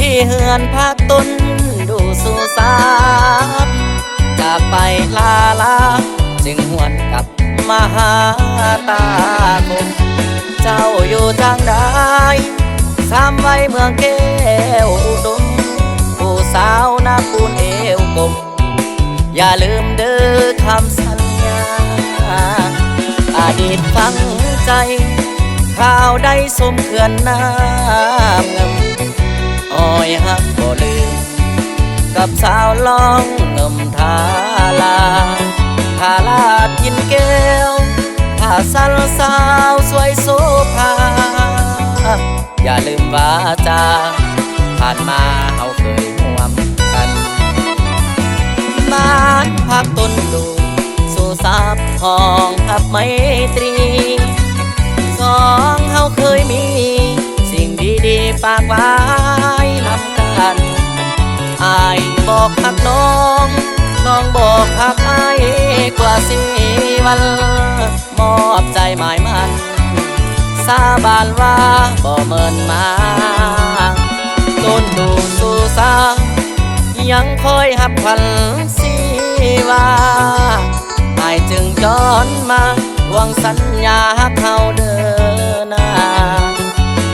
ທີ່ເຮືອນພັກຕົນດູສູ່ສາບ ຈາກໄປລາລາ ຈຶ່ງຫວນກັບມາຫາຕາຄົມ. ເຈົ້າຢູ່ຈັ່ງໃດ ສາມໄວເມືອງແກ້ວອຸດົມ ຜູ້ສາວໜ້າປູນເອວກົມ ຢ່າລືມເດີຄຳສັນຍາ ອະດີດຝັງໃຈ ຄາວໄດ້ຊົມເຂື່ອນນ້ຳເງິມ ອ້ອຍຮັກບໍ່ລືມ ກັບສາວລ່ອງເງິມທາລາ ທາລາຖິ່ນແກ້ວ ພາສັນສາວສວຍໂສພາ ຢ່າລືມວາຈາ ຜ່ານມາເຮົາເຄີຍຮ່ວມກັນ ບ້ານພັກຕົນດູສູ່ສາບ ຫ້ອງຮັບໄມຕຣີ ສອງເຮົາເຄີຍມີ ສິ່ງດີໆຝາກໄວ້ນຳກັນ ອ້າຍບອກຮັກນ້ອງ ນ້ອງບອກຮັກອ້າຍກວ່າສີ່ວັນ ມອບໃຈໝາຍໝັ້ນ ສາບານວ່າບໍ່ເມີນມາ ຕົ້ນດູສູ່ສາ ຍັງຄອຍຮັບຂວັນຊີວາ ອ້າຍຈຶ່ງຍ້ອນມາ ທວງສັນຍາຮັກເຮົາເດີນາ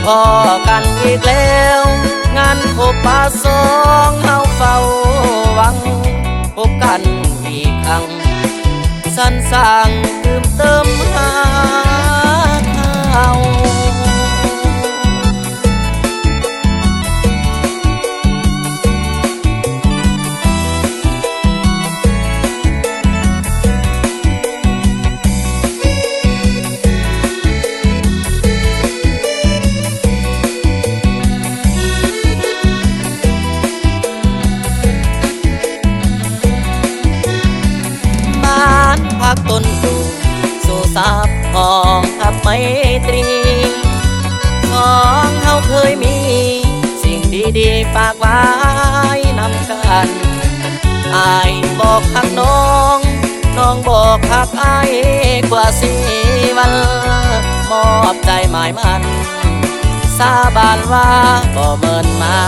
ພໍ້ກັນອີກແລ້ວ ງານຄົບປະສອງເຮົາເຝົ້າຫວັງ ພົບກັນອີກຄັ້ງ ສັນສ້າງຕື່ມເຕີມຫາກເຮົາ. ບ້ານພັກຕົ້ນດູ່ ສູ່ສາບຫ້ອງຮັບໄມຕຣີ ສອງເຮົາເຄີຍມີ ສິ່ງດີໆຝາກໄວ້ນຳກັນ ອ້າຍບອກຮັກນ້ອງ ນ້ອງບອກຮັກອ້າຍກວ່າສີ່ວັນ ມອບໃຈໝາຍໝັ້ນ ສາບານວ່າບໍ່ເມີນມາ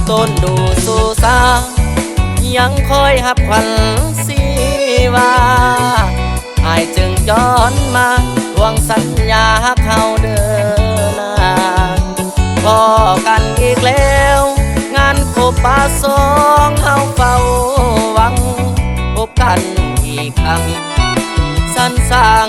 ຕົ້ນດູ່ສູ່ສາ ຍັງຄອຍຮັບຂວັນຊີວາ ອ້າຍຈຶ່ງຍ້ອນມາ ທວງສັນຍາຮັກເຮົາເດີນາ ພໍ້ກັນອີກແລ້ວ ງານຄົບປະສອງເຮົາເຝົ້າຫວັງ ພົບກັນອີກຄັ້ງ ສັນສ້າງ